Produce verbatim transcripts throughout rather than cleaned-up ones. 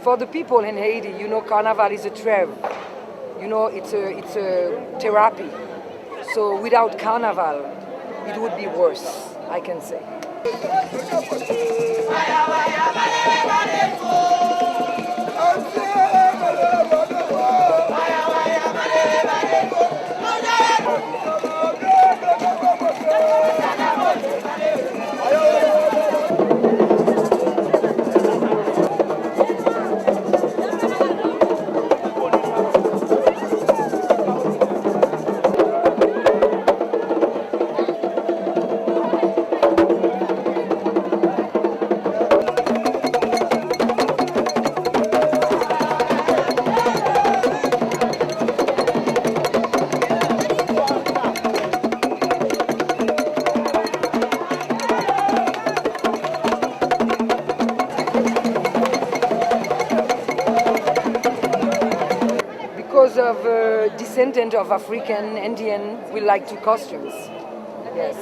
For the people in Haiti, you know, Carnival is a trêve. You know, it's a, it's a therapy. So without Carnival, it would be worse, I can say. Because of uh, descendant of African, Indian, we like to costumes. Yes.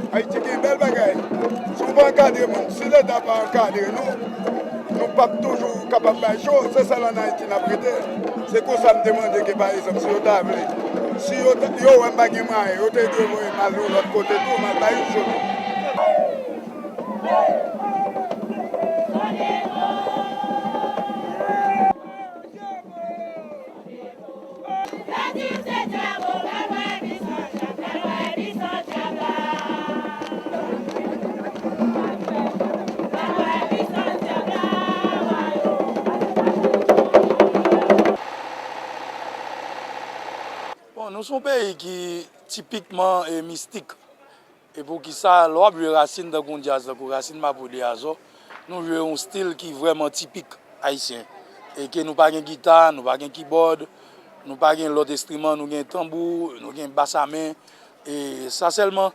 Ayiti gen bèl bagay. Si w pa ankadre moun, si Leta pa ankadre nou, nou p ap toujou kapab bay cho. Se sèl ann Ayiti n ap rete. Se konsa m te mande ke, pa egzanp, si yo ta vle, si yo ta, yo wè m pa gen mwayen, yo te dwe voye m al yon lòt kote tou, m al bay yo cho tou. Bon, nou se yon peyi ki tipikman e mistik. E poukisa, lè w ap jwe rasin tankou yon djaz, tankou rasin Mapou de Azò, nou jwe yon stil ki vrèman tipik ayisyen. E ke nou pa gen gita, nou pa gen kibòd, nou pa gen lòt enstriman, nou gen tanbou, nou gen bas a men, e sa sèlman.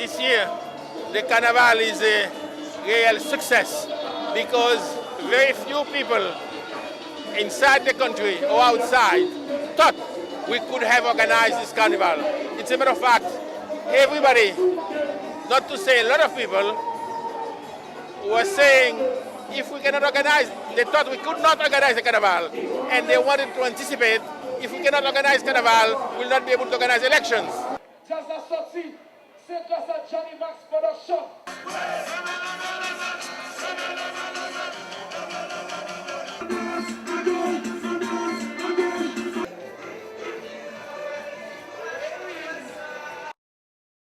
This year, the carnival is a real success because very few people inside the country or outside thought we could have organized this carnival. It's a matter of fact, everybody, not to say a lot of people, were saying if we cannot organize, they thought we could not organize the carnival, and they wanted to anticipate if we cannot organize carnival, we'll not be able to organize elections. Jazz la soti, se gras a Johnny Max Production.